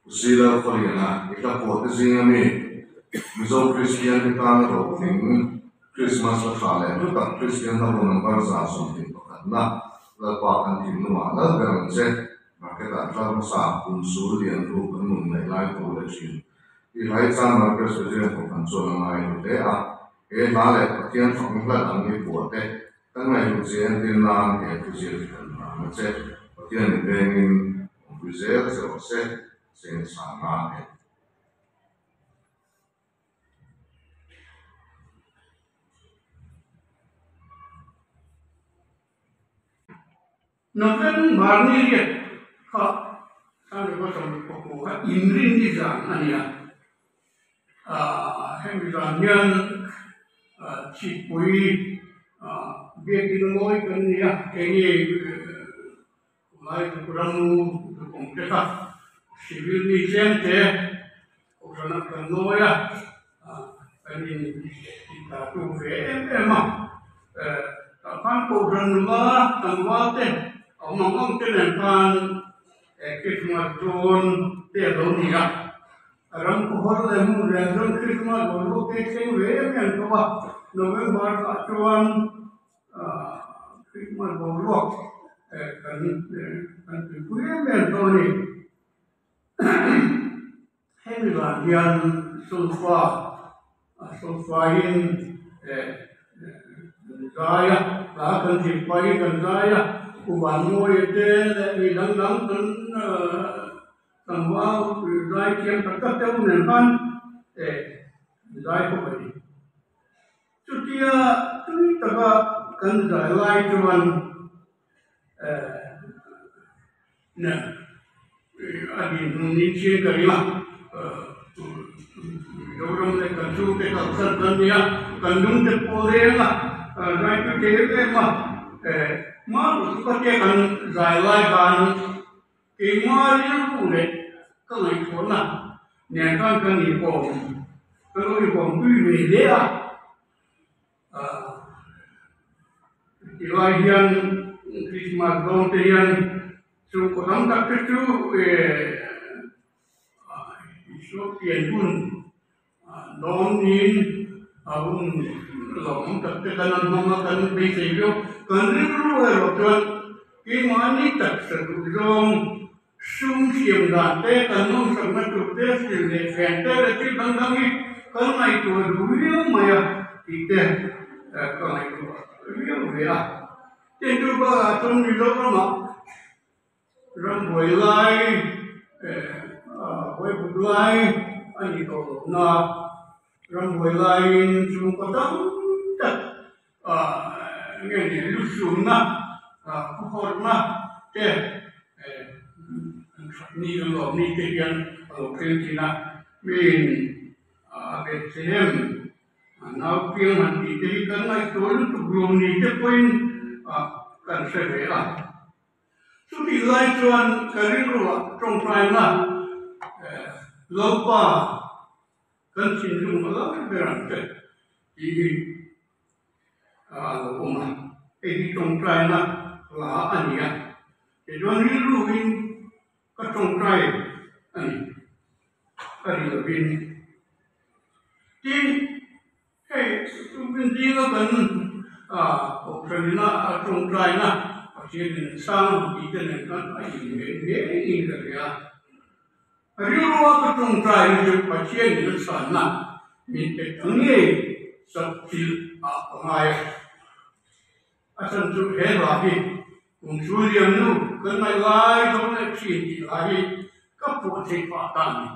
Silo Khawliana i hla pawh te zinga mi Mizo Kristian te tana hlawhtling Krismas hla tha leh hlu tak Kristian hla bu number 121 na Lalpa kan thinlungah lal ber ang che Market-ah tlar hmasa kum sul lian hnu kan nun ngaih lai tur leh thin. Tih hlai Chanmar Presbyterian Kohhran chuan a ngai hlu hle a, he hla leh Pathian fakna hla dang hi phuah te kan ngaihhlut zia entir nan he thu ziak hi kan hlan a che. Pathian in vengin awmpui zel che rawh se, cheng sanga e. November ni riat kha Sangre 16 kha inrinni zan a ni a, hemi zan hian chhipui biakin mawi kan ni a, keini khawlai ramu dukawng te kha civil mi tlem te kohhran ah kan nawi a, kan in ti ta tu ve em em a, tah khan kohhran nula tlangval te a awm ang ang te nen khan Christmas dawn te a lo ni a, a ram khawhar leh hmun reng chuan Christmas boruak te thleng ve em em tawh a, November ah chuan Christmas boruak kan kan tuipui em em tawh a ni. Hemi vang hian sulfa sulfain kan zai a, hla kan zir pahin kan zai a, U Vanmawia te leh mi dang dang kan tlangval zai thiam tak tak te u nen khan zai khawp a ni. Chutia tui taka kan zai lai chuan A dinhmun ni chiang ka ring a, Mizoram leh kan chhungte kalsan kan nia, kan lungte pawh reng a, zai chu thei em em a, hma lutuk atia kan zai lai khan keimah rilru leh ka ngaihtuahna nen khan kan inkawm, kan lo inkawm pui ve hle a. Tilai hian Christmas dawn te hian chu khaw tam tak te chu Isua pian hun dawn niin a hun lawmawm tak te kan an hmang a kan beisei viau. Kan rilru erawh chuan keimahni taksa duh zawng sum siam dan te kan nawmsakna tur te sil leh fen te leh thil dang dang hi kan ngaihtuah duh viau mai a tih te ka ngaihtuah viau ve a. Tin chu bakah chuan Mizoramah rambuai lai buaiput lai a ni tawh loh na rambuai laiin chhungkaw tam tak nge ni lusumna khawhawrhna te ni an lawm ni te hian a lo thleng thin a miin a bet che em nau piang han tih te hi kan ngaihtuah lutuk lo ni te pawhin kan hre ve a. Chutih lai chuan ka rilruah tawngtaina Lalpa kan thinlung a lai ber ang che tih hi a lo awm a, hei hi tawngtaina hla a ni a, tichuan rilruin ka tawngtai a ni, a ri lovin. Tin, hei zinga kan kohhranina tawngtaina Pathianin sang ang tih te nen khan a inhmeh ngeiin ka hria. Rilrua ka tawngtaina chu Pathianin a chhanna min pe ta ngei sak thil ah ka ngai a. A chhan chu he hla hi kum chu liam nu kan ngaih lai dawn leh thin tih hla hi ka phuah theih pah ta a ni.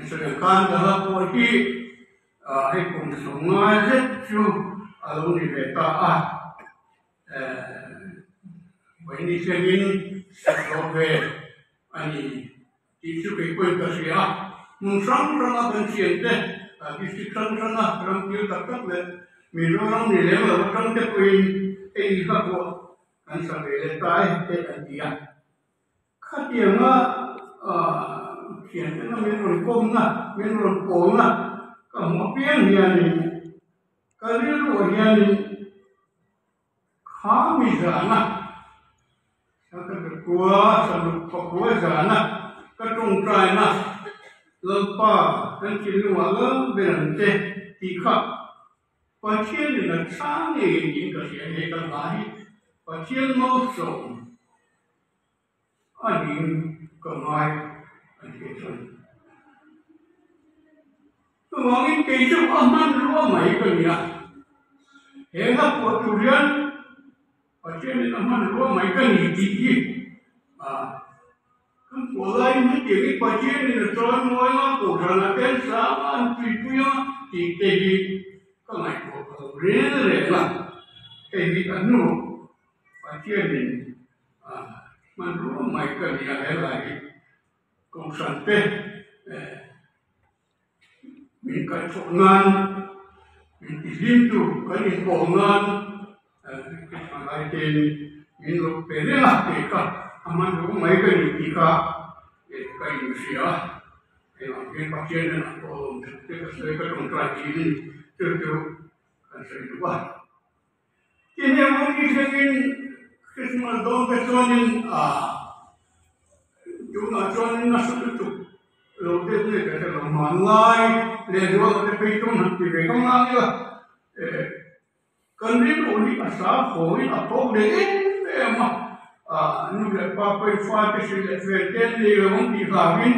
Sawi khan ka hla pawh hi hei kum 50 zet chu a lo ni ve ta a, vawiin thlengin sak zawh ve a ni tih chu kei pawhin ka hria a, hmun hrang hranga kan thiante district hrang hranga ram kil tak tak leh Mizoram ni lem lo atang te pawhin hei hla pawh kan sa ve leh ta e te an ti a. Khatianga thiantena min rawn kawmna, min rawn pawlna ka hmuh apiang hianin ka rilruah hianin kha mi zana Sangkhat pakua saruk pakua zana ka tawngtaina Lalpa kan thinlungah lal ber ang che tih kha Pathianin a chhang ngei niin ka hria he ka hla hi Pathian malsawm a niin ka ngai a ni chuan. Chuvangin kei chu a hmanrua mai ka ni a, he hla phuah tur hian Pathianin a hmanrua mai ka ni tih hi kan phuah laiin hetiangin Pathianin a chawi mawi anga Kohhranah te an sang a, an tuipui anga tih te hi ka ngaihtuah ka lo reng reng a, hei hi a hnu Pathianin a hmanrua mai ka ni a helai hi Kohhran te Min kaihthawh nan, min tihlimtu kan inpawh nan thalai tein min lo pe reng a tih kha a hmanrua mai ka ni tih kha ka inhria a. Hei ang hian Pathian hnenah pawh a awm thu te ka sawi ka tawngtai thin a ni. Chu chu kan sawi duh a. Tin heng hun hi thlengin Christmas dawn te chuanin tunah chuanin nasa lutuk lo deuh nge ka hre lo hmanlai leh zuala te phei chuan han ti ve ka ngang ila kan rilru hi a sa hawiin a phawk leh em em a nu leh pa pawhin fate hrilh leh fel te an nei lo ang tih hlauhin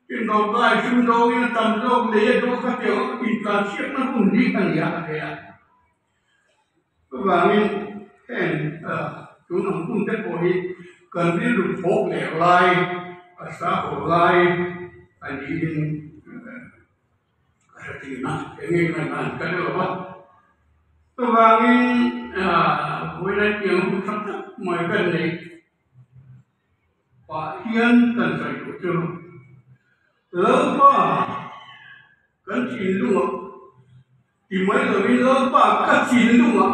tin dawrkai sumdawngin a tam zawk lei a dawn kha tiang intlansiakna hun hi a ni a ka hre a. Chuvangin heng tun ang hun te pawh hi kan rilru phawk leh lai, a sa haw lai a niin ka hre thin a, eng nge ngaihdan ka hre lo va. Chuvangin vawiin tiang hun tha tak mai kan neih pah hian kan sawi duh chu Lalpa kan thinlungah Ti mai lovin Lalpa ka thinlungah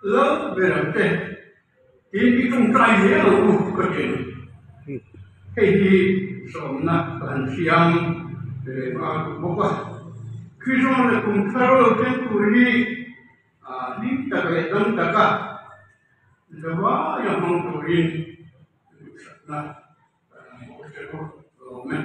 Lal ber ang che tiin i tawngtai zel ang u ka ti a ni. Hei hi sawmna ka han siam leh nghal duh bawk a. Krismas leh kum thar lo thleng tur hi hlim tak leh dam taka zavaia hmang turin duhsakna ka han hmuh che u lawm e.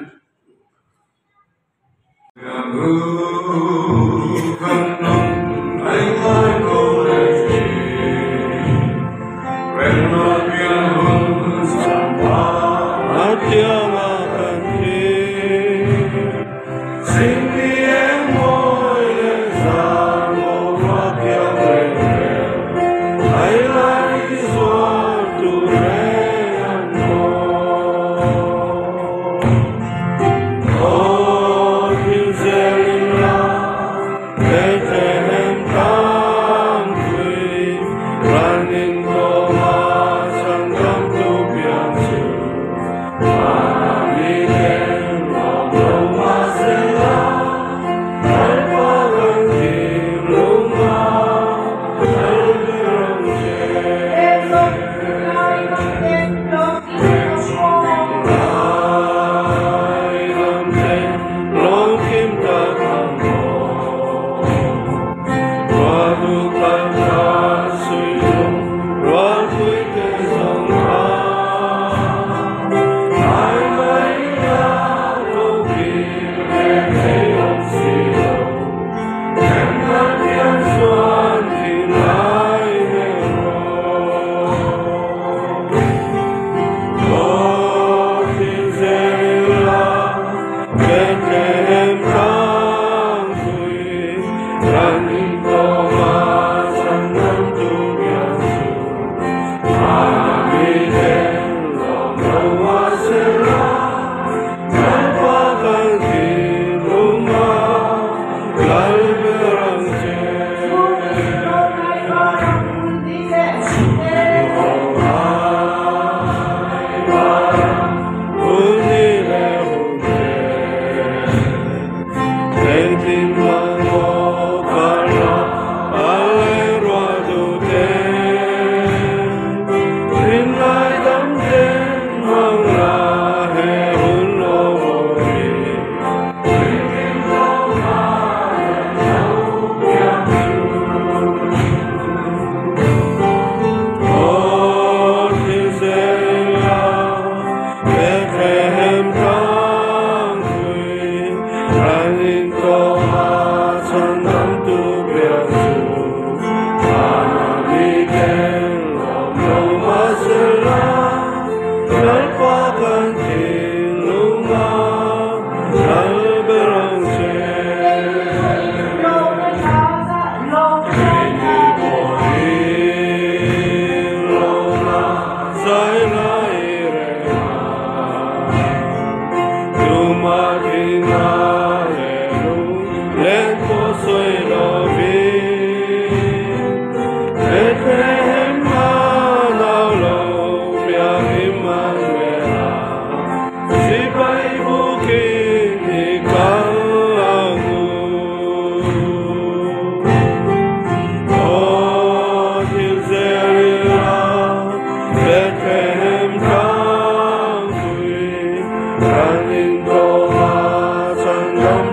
Zai lai reng a Tuma thina leh lunglen pawh sawi lovin Bethlehem ah nau lo piang Immanuela Sipai bukin i kal ang u. Aw thil zel ila Bethlehem tlangpui, Kan in tawh a chhandam